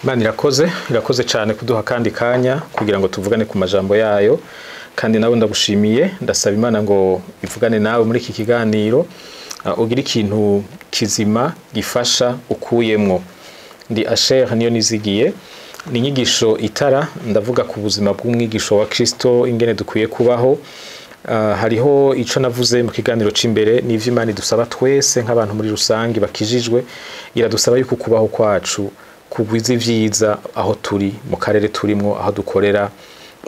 Imana irakoze, irakoze cyane kuduha kandi kanya kugira ngo tuvugane ku majambo yayo. Kandi nawe ndagushimiye, ndasaba Imana ngo ivugane nawe muri iki kiganiro, ugire ikintu kizima gifasha ukuyemwo. Ndi Asher niyo nizigiye. Ni inyigisho itara, ndavuga ku buzima bw'umwigisho wa Kristo, ingene dukwiye kubaho. Hariho ico navuze mu kiganiro c'imbere, n'ivyo Imana idusaba twese nk'abantu muri rusangi bakijijwe. Iradusaba yuko kubaho kwacu kugwiza ivyiza aho turi, mu karere turimwo, aho dukorera,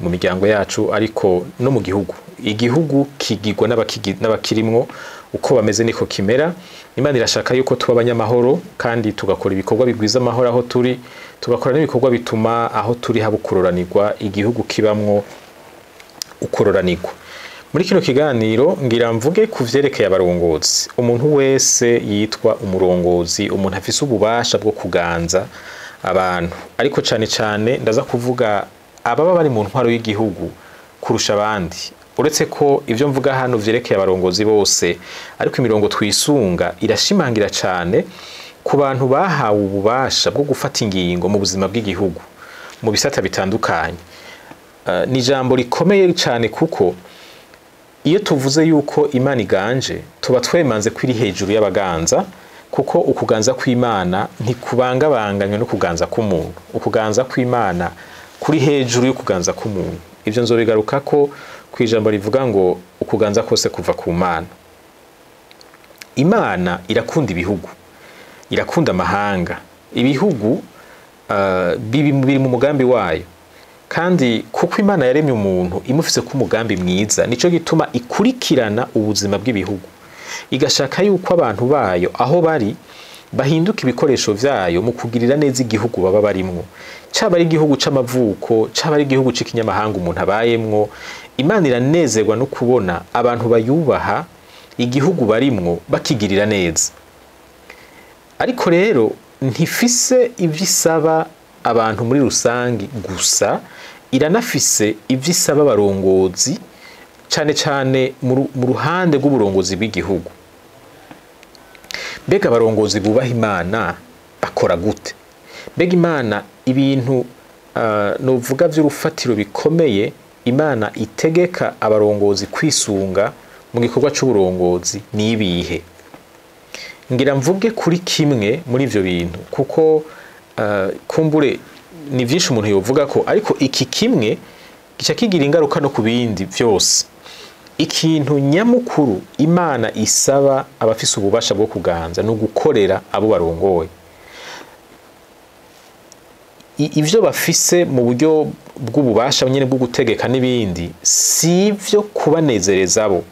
mu miryango yacu, ariko no mu gihugu. Igihugu kigirwa n'abakirimwo, uko bameze niko kimera. Imana irashaka yuko tuba abanyamahoro kandi tugakora ibikorwa bigwiza amahoro aho turi, tugakora n'ibikorwa bituma aho turi haba ukuroranirwa, igihugu kibamwo ukuroranirwa. Muri kino kiganiro ngira mvuge ku vyerekeye abarongozi. Umuntu wese yitwa umurongozi, umuntu afise ububasha bwo kuganza abantu, ariko cane cane ndaza kuvuga ababa bari mu ntwaro y'igihugu kurusha abandi. Uretse ko ivyo mvuga hano vyerekeye abarongozi bose, ariko imirongo twisunga irashimangira cane ku bantu bahawe ububasha bwo gufata ingingo mu buzima bw'igihugu mu bisata bitandukanye. Ni ijambo rikomeye cane, kuko iyo tuvuze yuko Imana iganje, tuba twemanze ko iri hejuru y'abaganza, kuko ukuganza kw'Imana ntikubangabanganywe no kuganza k'umuntu. Ukuganza kw'Imana kuri hejuru y'ukuganza k'umuntu. Ivyo nzobigarukako kw'ijambo rivuga ngo ukuganza kose kuva ku Mana. Imana irakunda ibihugu, irakunda amahanga. Ibihugu biri mu mugambi wayo. Kandi kuko Imana yaremye umuntu imufise ko umugambi mwiza, nico gituma ikurikirana ubuzima bw'ibihugu, igashaka yuko abantu bayo aho bari bahinduka ibikoresho vyayo mu kugirira neza igihugu baba barimwo, caba ari igihugu c'amavuko, caba ari igihugu c'ikinyamahanga umuntu abayemwo. Imana iranezerwa no kubona abantu bayubaha igihugu barimwo bakigirira neza. Ariko rero ntifise ivyo isaba abantu muri rusangi gusa, iranafise ivyo isaba abarongozi, cane cane mu ruhande rw'uburongozi bw'igihugu. Mbega abarongozi bubaha Imana bakora gute? Mbega Imana ibintu novuga vy'urufatiro bikomeye Imana itegeka abarongozi kwisunga mu gikorwa c'uburongozi ni ibihe? Ngira mvuge kuri kimwe muri ivyo bintu, kuko kumbure ni vyinshi umuntu yovuga ko, ariko iki kimwe gica kigira ingaruka no ku bindi vyose. Ikintu nyamukuru Imana isaba abafise ububasha bwo kuganza no gukorera abo barongoye, ivyo bafise mu buryo bw'ububasha nyene bwo gutegeka n'ibindi, si ivyo kubanezereza bo,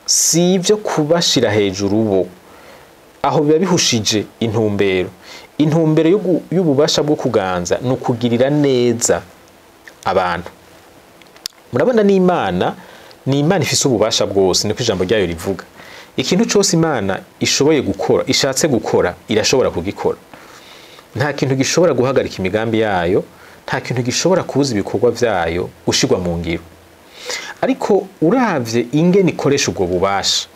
si ivyo kubashira hejuru bo. Aho biba bihushije intumbero. Intumbero y'ububasha bwo kuganza ni ukugirira neza abantu. Murabona n'Imana ni Imana ifise ububasha bwose, niko ijambo ryayo rivuga. Ikintu cose Imana ishoboye gukora, ishatse gukora, irashobora kugikora. Nta kintu gishobora guhagarika imigambi yayo, nta kintu gishobora kubuza ibikorwa vyayo gushirwa mu ngiro. Ariko uravye ingene ikoresha ubwo bubasha,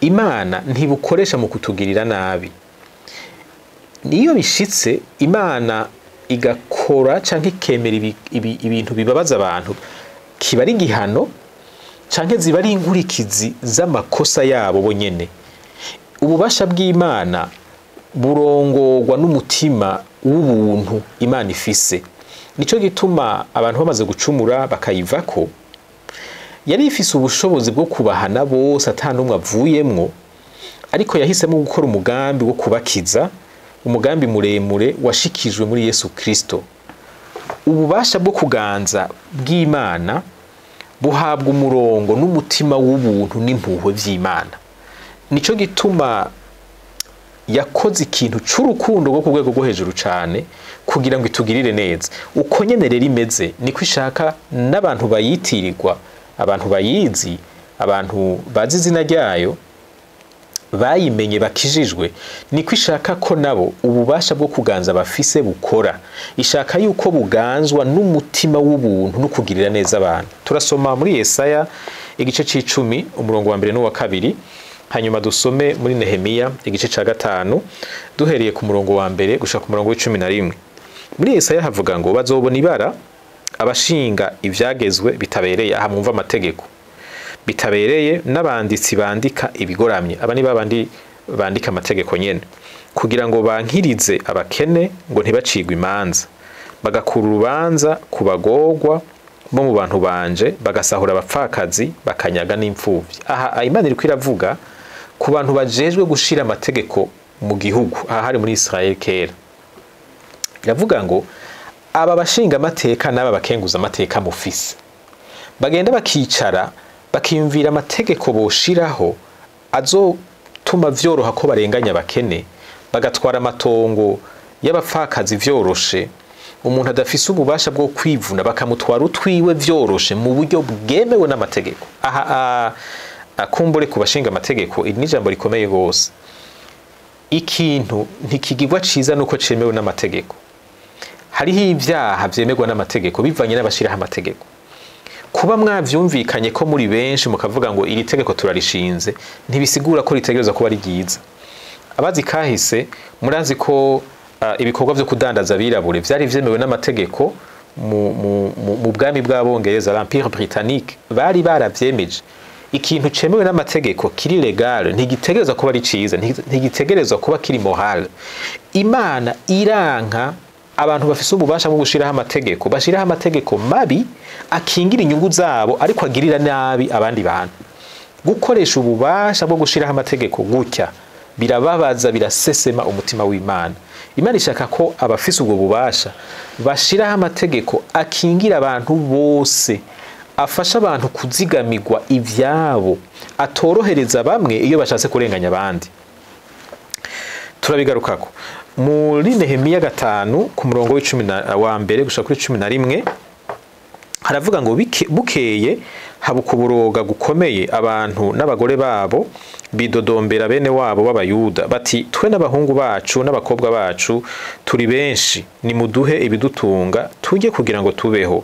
Imana ntibukoresha mu kutugirira nabi. Niyo bishitse Imana igakora canke ikemera ibintu bibabaza abantu, kiba ari igihano canke ziba ari inkurikizi z'amakosa yabo bonyene. Ububasha bw'Imana burongorwa n'umutima w'ubuntu Imana ifise. Nico gituma abantu bamaze gucumura bakayivako, yari ifise ubushobozi bwo kubahana bose ata n'umwe avuyemwo, ariko yahisemo gukora umugambi wo kubakiza, umugambi muremure washikijwe muri Yesu Kristo. Ububasha bwo kuganza bw'Imana buhabwa umurongo n'umutima w'ubuntu n'impuhwe vy'Imana. Nico gituma yakoze ikintu c'urukundo rwo ku rwego rwo hejuru cane kugira ngo itugirire neza. Uko nyene rero imeze, niko ishaka n'abantu bayitirirwa, abantu bayizi, abantu bazi izina ryayo, bayimenye bakijijwe, niko ishaka ko nabo ububasha bwo kuganza bafise bukora. Ishaka yuko buganzwa n'umutima w'ubuntu no kugirira neza abantu. Turasoma muri Yesaya igice c'icumi umurongo wa mbere n'uwa kabiri, hanyuma dusome muri Nehemiya igice ca 5 duhereye ku murongo wa mbere gushika ku murongo w'icumi na rimwe. Muri Yesaya havuga ngo bazobona ibara abashinga ivyagezwe bitabereye, aha mwumva amategeko bitabereye, n'abanditsi bandika ibigoramye. Aba ni babandi bandika amategeko nyene kugira ngo bankirize abakene ngo ntibacigwe imanza, bagakura urubanza ku bagorwa bo mu bantu banje, bagasahura abapfakazi, bakanyaga n'imfuvyi. Aha Imana iriko iravuga ku bantu bajejwe gushira amategeko mu gihugu, aha hari muri Israel kera. Iravuga ngo aba bashinga amateka n'aba bakenguza amateka mufise bagenda bakicara bakiyumvira amategeko boshiraho azotuma vyoroha ko barenganya abakene, bagatwara amatongo y'abapfakazi vyoroshe, umuntu adafise ububasha bwo kwivuna bakamutwara utwiwe vyoroshe mu buryo bwemewe n'amategeko. Aha akumbure ku bashinga amategeko, iri ni ijambo rikomeye gose. Ikintu ntikigirwa ciza nuko cemewe n'amategeko. Hariho ivyaha vyemerwa n'amategeko bivanye n'abashiraho amategeko. Kuba mwavyumvikanye ko muri benshi mukavuga ngo iri tegeko turarishinze, ntibisigura ko ritegerezwa kuba ari ryiza. Abazi kahise murazi ko ibikorwa vyo kudandaza abirabure vyari vyemewe n'amategeko mu bwami bw'Abongereza, l'Empire Britannique, bari baravyemeje. Ikintu cemewe n'amategeko kiri legal ntigitegerezwa kuba ari ciza, ntigitegerezwa kuba kiri moral. Imana iranka abantu bafise ububasha bwo gushiraho amategeko, bashiraho amategeko mabi akingira inyungu zabo ariko agirira nabi abandi bantu. Gukoresha ububasha bwo gushiraho amategeko gutya birababaza, birasesema umutima w'Imana. Imana ishaka ko abafise ubwo bubasha bashiraho amategeko akingira abantu bose, afasha abantu kuzigamirwa ivyabo, atorohereza bamwe iyo bashatse kurenganya abandi. Turabigarukako muri Nehemiya 5 ku murongo w'icumi wa mbere gushika kuri 11, haravuga ngo bukeye haba ukuboroga gukomeye, abantu n'abagore babo bidodombera bene wabo b'Abayuda bati twe n'abahungu bacu n'abakobwa bacu turi benshi, nimuduhe ibidutunga tujye kugira ngo tubeho.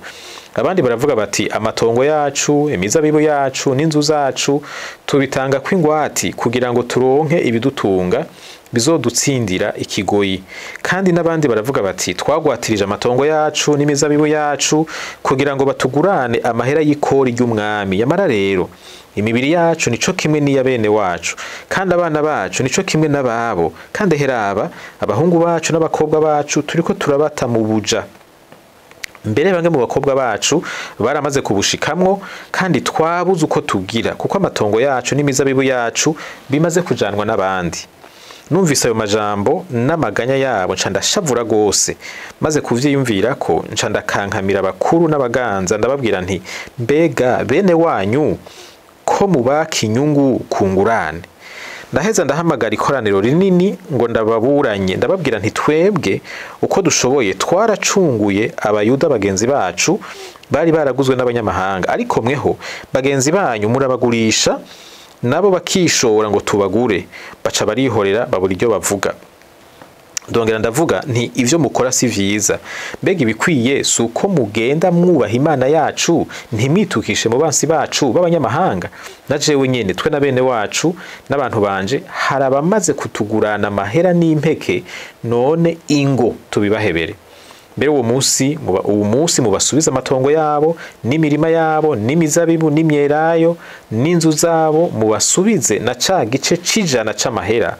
Abandi baravuga bati amatongo yacu, imizabibu yacu n'inzu zacu tubitanga kw'ingwati kugira ngo turonke ibidutunga bizodutsindira ikigoyi. Kandi n'abandi baravuga bati twagwatirije amatongo yacu n'imizabibu yacu kugira ngo batugurane amahera y'ikori ry'umwami. Yamara rero imibiri yacu nico kimwe n'iya bene wacu, kandi abana bacu nico kimwe n'ababo, kandi heraba abahungu bacu n'abakobwa bacu turiko turabata mu buja. Mbere bamwe mu bakobwa bacu baramaze kubushikamwo, kandi twabuze uko tugira kuko amatongo yacu n'imizabibu yacu bimaze kujanwa n'abandi. Numvise ayo majambo n'amaganya yabo nca ndashavura gose, maze kuvyiyumvira ko nca ndakankamira abakuru n'abaganza, ndababwira nti mbega bene wanyu ko mubaka inyungu kungurane. Ndaheza ndahamagara ikoraniro rinini ngo ndababuranye, ndababwira nti twebwe uko dushoboye twaracunguye Abayuda bagenzi bacu bari baraguzwe n'abanyamahanga, ariko mweho bagenzi banyu murabagurisha nabo bakishora ngo tubagure. Baca barihorera babura iryo bavuga. Ndongera ndavuga nti ivyo mukora si vyiza, mbega ibikwiye si uko mugenda mwubaha Imana yacu, ntimwitukishe mu bansi bacu b'abanyamahanga. Na jewe nyene twe na bene wacu n'abantu banje hari abamaze kutugurana amahera n'impeke, none ingo tubibahebere. Mbere uwo munsi mubasubize amatongo yabo n'imirima yabo n'imizabibu n'imyelayo n'inzu zabo, mubasubize na ca gice c'ijana c'amahera,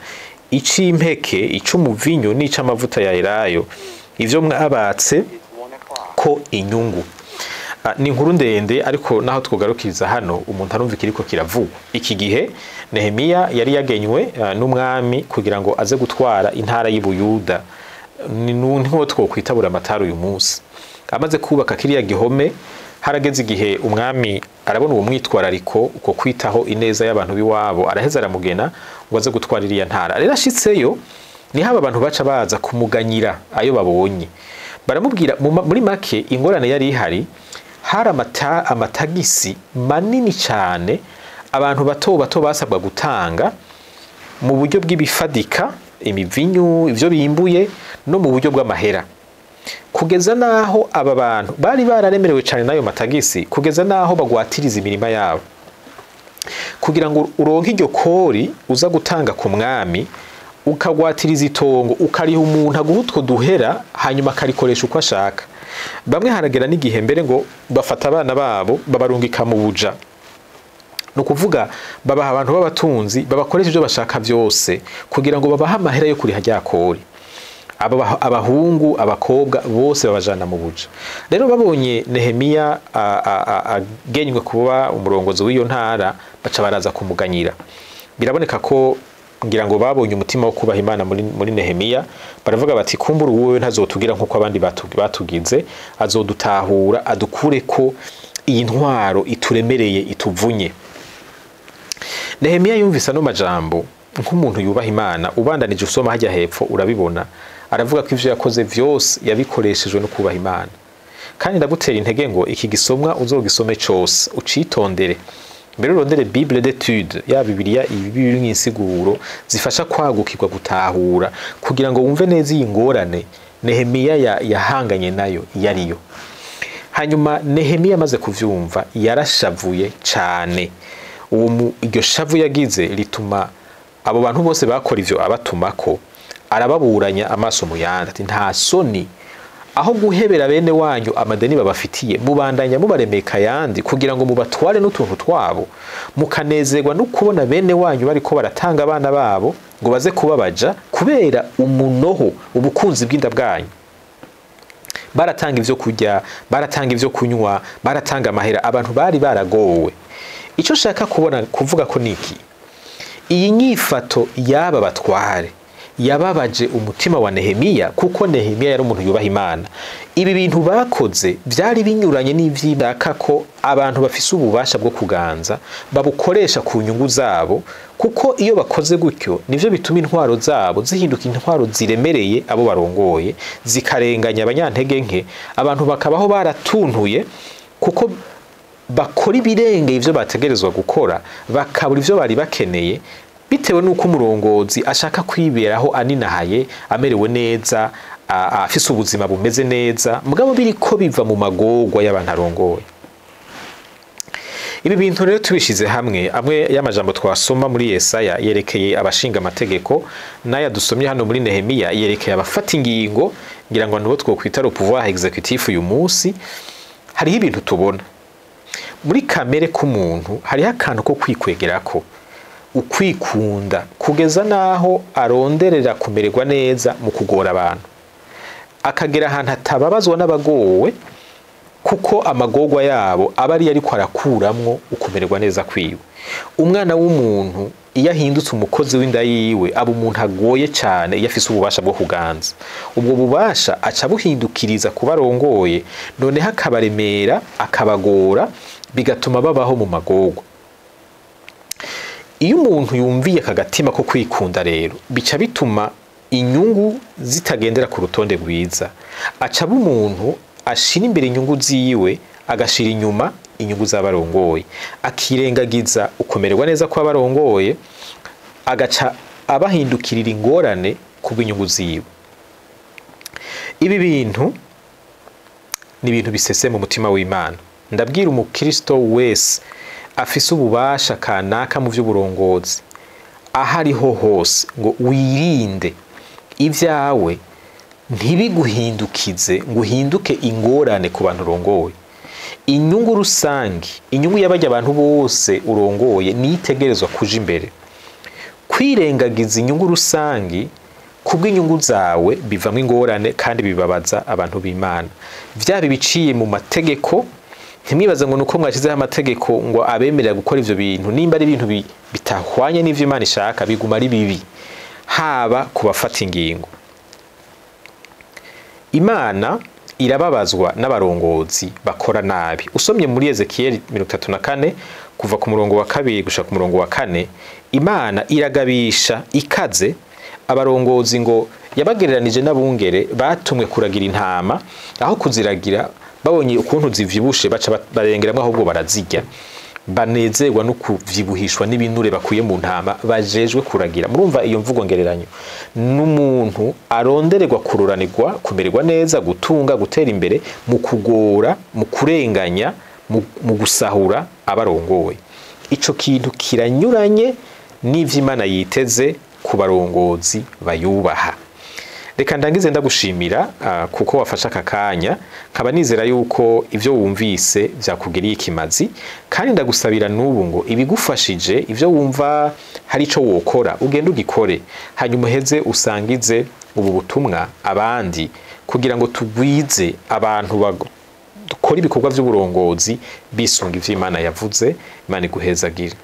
ic'impeke, ic'umuvinyu n'ic'amavuta ya elayo, ivyo mwabatse ko inyungu. Ni inkuru ndende, ariko naho twogarukiriza hano umuntu arumva ikiriko kiravugwa. Iki gihe Nehemiya yari yagenywe n'umwami kugira ngo aze gutwara intara y'Ibuyuda, ni nko twokwitabura amatara uyu munsi. Amaze kubaka kiriya gihome, harageze igihe umwami arabona uwo mwitwarariko uko kwitaho ineza y'abantu biwabo, araheza aramugena ngo aze gutwara iriya ntara. Rero ashitseyo ni haba abantu baca baza kumuganyira ayo babonye, baramubwira muri make ingorane yari ihari. Hari amatagisi manini cyane abantu bato bato basabwa gutanga mu buryo bw'ibifadika, imivinyu, ivyo bimbuye, no mu buryo bw'amahera, kugeza naho aba bantu bari bararemerewe cyane nayo matagisi, kugeza naho bagwatiriza imirima yabo kugira ngo uronke iryo kori uza gutanga ku mwami. Ukagwatiriza itongo, ukariha umuntu aguha utwo duhera, hanyuma akarikoresha uko ashaka. Bamwe haragera n'igihe mbere ngo bafata abana babo babarungika mu buja, ni ukuvuga babaha abantu b'abatunzi babakoresha ibyo bashaka byose kugira ngo babahe amahera yo kuriha rya kori. Abahungu, abakobwa bose babajana mu buja. Rero babonye Nehemiya agenywe kuba umurongozi w'iyo ntara, baca baraza kumuganyira. Biraboneka ko ngira ngo babonye umutima wo kubaha Imana muri Nehemiya, baravuga bati: "Kumbura wowe ntazotugira nk'uko abandi batugize, azodutahura adukure ko iyi ntwaro ituremereye, ituvunye." Nehemiya yumvise ano majambo nk'umuntu yubaha Imana. Ubandanije usoma hajya hepfo urabibona, aravuga ko ivyo yakoze vyose yabikoreshejwe no kubaha Imana. Kandi ndagutera intege ngo iki gisomwa uzogisome cose, ucitondere, mbere urondere Bible d'étude ya Bibiliya, ibi biri nk'insiguro zifasha kwagukirwa, gutahura, kugira ngo wumve neza iyi ngorane Nehemiya yahanganye nayo iyo ariyo. Hanyuma Nehemiya amaze kuvyumva yarashavuye cane. Iryo shavu yagize rituma abo bantu bose bakora ivyo abatumako, arababuranya amaso mu yandi, ati: "Nta soni, aho guhebera bene wanyu amadeni babafitiye, mubandanya mubaremeka ayandi kugira ngo mubatware n'utuntu twabo, mukanezerwa no kubona bene wanyu bariko baratanga abana babo ngo baze kubabaja kubera umunoho, ubukunzi bw'inda bwanyu." Baratanga ivyo kurya, baratanga ivyo kunywa, baratanga amahera, abantu bari baragowe. Ico nshaka kubona kuvuga ko niki: iyi nyifato y'aba batware yababaje umutima wa Nehemiya, kuko Nehemiya yari umuntu yubaha Imana. Ibi bintu bakoze byari binyuranye n'ivy'idaka ko abantu bafise ububasha bwo kuganza babukoresha ku nyungu zabo, kuko iyo bakoze gutyo nivyo bituma intwaro zabo zihinduka intwaro ziremereye abo barongoye, zikarenganya abanyantege nke, abantu bakabaho baratuntuye kuko bakora ibirengeye ivyo bategerezwa gukora, bakabura ivyo bari bakeneye bitewe n'uko umurongozi ashaka kwiberaho aninahaye, amerewe neza, afise ubuzima bumeze neza, mugabo biriko biva mu magorwa y'abantu arongoye. Ibi bintu rero tubishize hamwe, amwe y'amajambo twasoma muri Yesaya yerekeye abashinga amategeko, n'aya dusomye hano muri Nehemiya yerekeye abafata ingingo, ngira ngo nibo twokwita le pouvoir exécutif uyu munsi, hariho ibintu tubona muri kamere k'umuntu. Hariho akantu ko kwikwegerako, ukwikunda, kugeza n'aho aronderera kumererwa neza mu kugora abantu, akagera ahantu atababazwa n'abagowe, kuko amagorwa yabo aba ariyo ariko arakuramwo ukumererwa neza kwiwe. Umwana w'umuntu iyo ahindutse umukozi w'inda yiwe, aba umuntu agoye cyane. Iyo afise ububasha bwo kuganza, ubwo bubasha aca buhindukiriza kuba arongoye, noneho akabaremera, akabagora, bigatuma babaho mu magorwa. Iyo umuntu yumviye aka gatima ko kwikunda rero, bica bituma inyungu zitagendera ku rutonde rwiza, aca aba umuntu ashira imbere inyungu ziwe, agashira inyuma inyungu z'abarongoye, akirengagiza ukumererwa neza kw'abarongoye, agaca abahindukirira ingorane kubw'inyungu ziwe. Ibi bintu ni ibintu bisese mu mutima w'Imana. Ndabwira umukristo wese afise ububasha kanaka mu vy'uburongozi aho ariho hose ngo wirinde ibyawe ntibiguhindukize ngo uhinduke ingorane ku bantu urongoye. Inyungu rusange, inyungu y'abajya abantu bose urongoye, niyo itegerezwa kuja imbere. Kwirengagiza inyungu rusange kubw'inyungu zawe bivamwo ingorane kandi bibabaza abantu b'Imana. Vyaba ibiciye mu mategeko, ntimwibaze ngo nuko mwashyizeho amategeko ngo abemerera gukora ivyo bintu. Nimba ari ibintu bitahwanye n'ivyo Imana ishaka, biguma ari bibi. Haba ku bafata ingingo, Imana irababazwa n'abarongozi bakora nabi. Usomye muri Ezekiyeli 34 kuva ku murongo wa 2 gushika ku murongo wa 4, Imana iragabisha ikaze abarongozi, ngo yabagereranije n'abungere batumwe kuragira intama, aho kuziragira babonye ukuntu zivyibushe baca barengeramwo, ahubwo barazirya, banezerwa no kuvyibuhishwa n'ibinure bakuye mu ntama bajejwe kuragira. Murumva iyo mvugo ngereranyo n'umuntu arondererwa kururanirwa, kumererwa neza, gutunga, gutera imbere mu kugora, mu kurenganya, mu gusahura abarongoye. Ico kintu kiranyuranye n'ivy'Imana yiteze. ku barongozi bayubaha. Reka ndangize ndagushimira kuko wafashe aka kanya, nkaba nizera yuko ibyo wumvise byakugiriye ikimazi, kandi ndagusabira n'ubu ngo ibigufashije, ibyo wumva hari ico wokora, ugende ugikore, hanyuma uheze usangize ubu butumwa abandi kugira ngo tugwize abantu dukora ibikorwa by'uburongozi bisunga ivyo Imana yavuze. Imana iguhezagire.